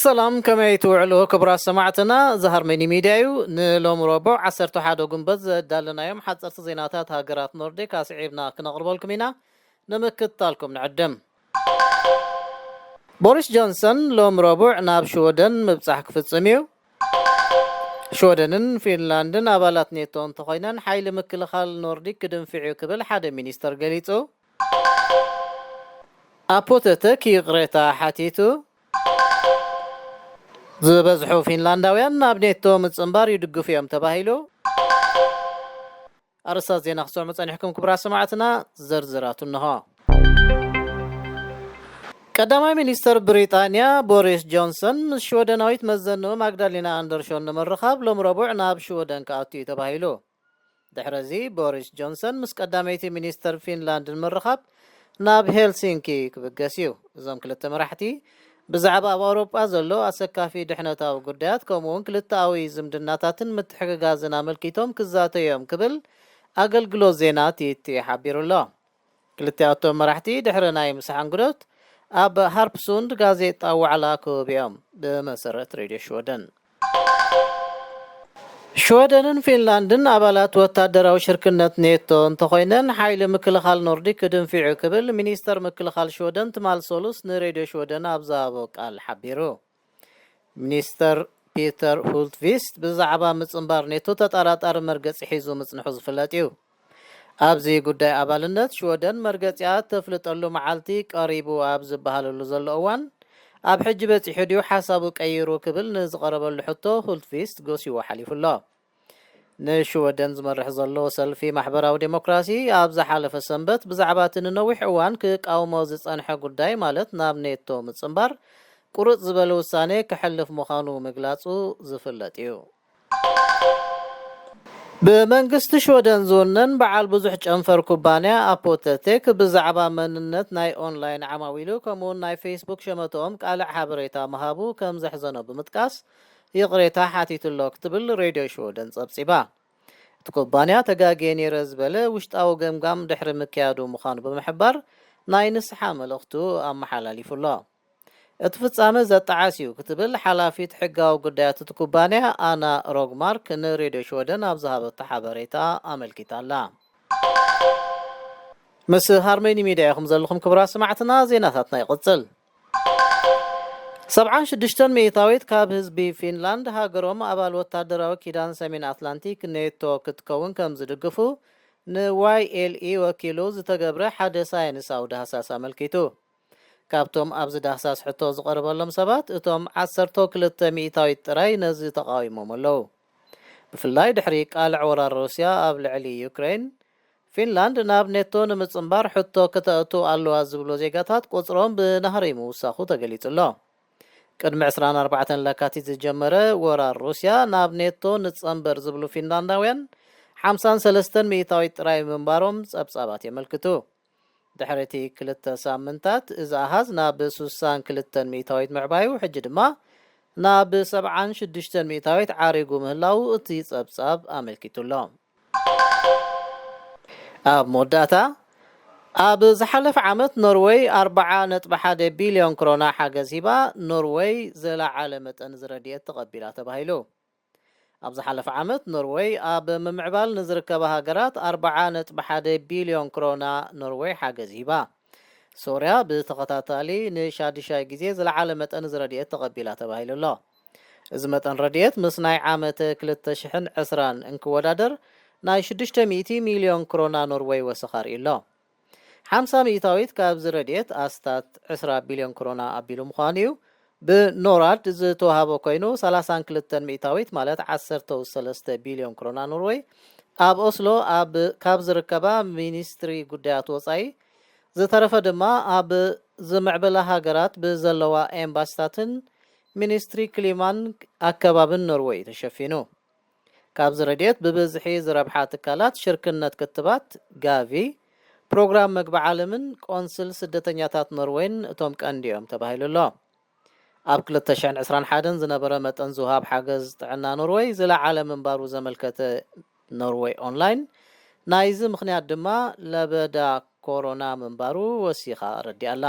ሰላም፣ ከመይ ትውዕሉ ክቡራት ሰማዕትና? እዚ ሃርመኒ ሚድያ እዩ። ንሎሚ ረቡዕ ዓሰርተ ሓደ ጉንበት ዘዳለናዮም ሓፀርቲ ዜናታት ሃገራት ኖርዲክ ኣስዒብና ክነቕርበልኩም ኢና። ንምክትታልኩም ንዕድም። ቦሪስ ጆንሰን ሎም ረቡዕ ናብ ሽወደን ምብጻሕ ክፍጽም እዩ። ሽወደንን ፊንላንድን ኣባላት ኔቶ እንተኾይነን፣ ሓይሊ ምክልኻል ኖርዲክ ክድንፍዕ እዩ ክብል ሓደ ሚኒስተር ገሊጹ። ኣፖተተክ ይቕሬታ ሓቲቱ። ዝበዝሑ ፊንላንዳውያን ናብ ኔቶ ምጽንባር ይድግፉ እዮም ተባሂሉ። ኣርእስታት ዜና ክትሰምዑ ጸኒሕኩም ክቡራት ሰማዕትና፣ ዝርዝራቱ እንሆ። ቀዳማይ ሚኒስተር ብሪጣንያ ቦሪስ ጆንሰን ምስ ሽወደናዊት መዘንኡ ማግዳሊና ኣንደርሾን ንምርኻብ ሎም ረቡዕ ናብ ሽወደን ክኣቱ እዩ ተባሂሉ። ድሕረዚ ቦሪስ ጆንሰን ምስ ቀዳመይቲ ሚኒስተር ፊንላንድ ንምርኻብ ናብ ሄልሲንኪ ክብገስ እዩ። እዞም ክልተ መራሕቲ ብዛዕባ ኣብ ኣውሮጳ ዘሎ ኣሰካፊ ድሕነታዊ ጉዳያት ከምኡ እውን ክልተኣዊ ዝምድናታትን ምትሕግጋዝን ኣመልኪቶም ክዛተዩ እዮም ክብል ኣገልግሎት ዜና ቲቲ ሓቢሩ ኣሎ። ክልቲኣቶም መራሕቲ ድሕሪ ናይ ምሳሕ እንግዶት ኣብ ሃርፕሱንድ ጋዜጣ ዋዕላ ክህቡ እዮም፣ ብመሰረት ሬድዮ ሽወደን። ሽወደንን ፊንላንድን ኣባላት ወታደራዊ ሽርክነት ኔቶ እንተኾይነን፣ ሓይሊ ምክልኻል ኖርዲክ ክድንፊዑ ክብል ሚኒስተር ምክልኻል ሽወደን ትማል ሰሉስ ንሬድዮ ሽወደን ኣብ ዝሃቦ ቃል ሓቢሩ። ሚኒስተር ፒተር ሁልትቪስት ብዛዕባ ምጽንባር ኔቶ ተጠራጣሪ መርገጺ ሒዙ ምጽንሑ ዝፍለጥ እዩ። ኣብዚ ጉዳይ ኣባልነት ሽወደን መርገጺኣ ተፍልጠሉ መዓልቲ ቀሪቡ ኣብ ዝበሃለሉ ዘሎ እዋን፣ ኣብ ሕጂ በጺሑ ድዩ ሓሳቡ ቀይሩ ክብል ንዝቐረበሉ ሕቶ ሁልትቪስት ጎሲዎ ሓሊፉ ኣሎ። ንሽወደን ዝመርሕ ዘሎ ሰልፊ ማሕበራዊ ዴሞክራሲ ኣብ ዝሓለፈ ሰንበት ብዛዕባ እቲ ንነዊሕ እዋን ክቃውሞ ዝጸንሐ ጉዳይ፣ ማለት ናብ ኔቶ ምጽንባር፣ ቁርጽ ዝበለ ውሳኔ ከሕልፍ ምዃኑ ምግላጹ ዝፍለጥ እዩ። ብመንግስቲ ሽወደን ዝውነን በዓል ብዙሕ ጨንፈር ኩባንያ ኣፖተቴክ ብዛዕባ መንነት ናይ ኦንላይን ዓማዊሉ ከምኡውን ናይ ፌስቡክ ሸመትኦም ቃልዕ ሓበሬታ ምሃቡ ከም ዘሕዘኖ ብምጥቃስ፣ ይቕሬታ ሓቲቱ ኣሎ ክትብል ሬድዮ ሽወደን ጸብጺባ። እቲ ኩባንያ ተጋግየ ነይረ ዝበለ ውሽጣዊ ገምጋም ድሕሪ ምክያዱ ምዃኑ ብምሕባር፣ ናይ ንስሓ መልእኽቱ ኣመሓላሊፉ ኣሎ። እቲ ፍጻመ ዘጣዓስ እዩ ክትብል ሓላፊት ሕጋዊ ጉዳያት እቲ ኩባንያ ኣና ሮግማርክ ንሬድዮ ሽወደን ኣብ ዝሃበቶ ሓበሬታ ኣመልኪታ ኣላ። ምስ ሃርመኒ ሚድያ ኢኹም ዘለኹም ክቡራት ሰማዕትና፣ ዜናታትና ይቕጽል። ሰብዓን ሽዱሽተን ሚእታዊት ካብ ህዝቢ ፊንላንድ ሃገሮም ኣባል ወታደራዊ ኪዳን ሰሜን ኣትላንቲክ ኔቶ ክትከውን ከም ዝድግፉ ንዋይ ኤል ኢ ወኪሉ ዝተገብረ ሓደ ሳይንሳዊ ዳህሳስ ኣመልኪቱ። ካብቶም ኣብዚ ዳህሳስ ሕቶ ዝቐረበሎም ሰባት፣ እቶም ዓሰርተ ክልተ ሚእታዊት ጥራይ ነዚ ተቓዊሞም ኣለዉ። ብፍላይ ድሕሪ ቃልዕ ወራር ሩስያ ኣብ ልዕሊ ዩክሬን፣ ፊንላንድ ናብ ኔቶ ንምጽንባር ሕቶ ክተእቱ ኣለዋ ዝብሉ ዜጋታት ቁጽሮም ብናህሪ ምውሳኹ ተገሊጹ ኣሎ። ቅድሚ ዕስራን ኣርባዕተን ለካቲት ዝጀመረ ወራር ሩስያ፣ ናብ ኔቶ ንጸንበር ዝብሉ ፊንላንዳውያን ሓምሳን ሰለስተን ሚእታዊት ጥራይ ምንባሮም ጸብጻባት የመልክቱ። ድሕሪ እቲ ክልተ ሳምንታት፣ እዚ ኣሃዝ ናብ ሱሳን ክልተን ሚእታዊት ምዕባዩ፣ ሕጂ ድማ ናብ ሰብዓን ሽዱሽተን ሚእታዊት ዓሪጉ ምህላዉ እቲ ጸብጻብ ኣመልኪቱ ኣሎ። ኣብ መወዳእታ፣ ኣብ ዝሓለፈ ዓመት ኖርወይ ኣርብዓ ነጥቢ ሓደ ቢልዮን ክሮና ሓገዝ ሂባ። ኖርወይ ዝለዓለ መጠን እዚ ረድኤት ተቐቢላ ተባሂሉ። ኣብ ዝሓለፈ ዓመት ኖርወይ ኣብ ምምዕባል ንዝርከባ ሃገራት ኣርብዓ ነጥቢ ሓደ ቢልዮን ክሮና ኖርወይ ሓገዝ ሂባ። ሶርያ ብተኸታታሊ ንሻድሻይ ግዜ ዝለዓለ መጠን እዚ ረድኤት ተቐቢላ ተባሂሉ ኣሎ። እዚ መጠን ረድኤት ምስ ናይ ዓመተ ክልተ ሽሕን ዕስራን እንክወዳደር ናይ ሽዱሽተ ሚእቲ ሚልዮን ክሮና ኖርወይ ወሰኽ ኣርእዩ ኣሎ። ሓምሳ ሚእታዊት ካብዚ ረድኤት ኣስታት ዕስራ ቢልዮን ክሮና ኣቢሉ ምዃኑ እዩ። ብኖራድ ዝተዋሃበ ኮይኑ፣ ሰላሳን ክልተን ሚእታዊት ማለት ዓሰርተ ሰለስተ ቢልዮን ክሮና ኖርወይ ኣብ ኦስሎ ኣብ፣ ካብ ዝርከባ ሚኒስትሪ ጉዳያት ወጻኢ፣ ዝተረፈ ድማ ኣብ ዝምዕብላ ሃገራት ብዘለዋ ኤምባሲታትን ሚኒስትሪ ክሊማን ኣከባብን ኖርወይ ተሸፊኑ። ካብዚ ረድኤት ብብዝሒ ዝረብሓ ትካላት ሽርክነት ክትባት፣ ጋቪ፣ ፕሮግራም መግቢ ዓለምን ቆንስል ስደተኛታት ኖርወይን እቶም ቀንዲ እዮም ተባሂሉ ኣሎ። ኣብ ክልተ ሽሕን ዕስራን ሓደን ዝነበረ መጠን ዝውሃብ ሓገዝ ጥዕና ኖርወይ ዝለዓለ ምንባሩ ዘመልከተ ኖርወይ ኦንላይን፣ ናይዚ ምኽንያት ድማ ለበዳ ኮሮና ምንባሩ ወሲኻ ኣረዲኣ ኣላ።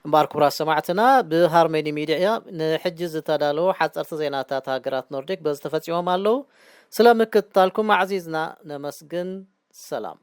እምበኣር ክቡራት ሰማዕትና፣ ብሃርመኒ ሚድያ ንሕጂ ዝተዳለዉ ሓፀርቲ ዜናታት ሃገራት ኖርዲክ በዚ ተፈፂሞም ኣለዉ። ስለ ምክትታልኩም ኣዕዚዝና ነመስግን። ሰላም።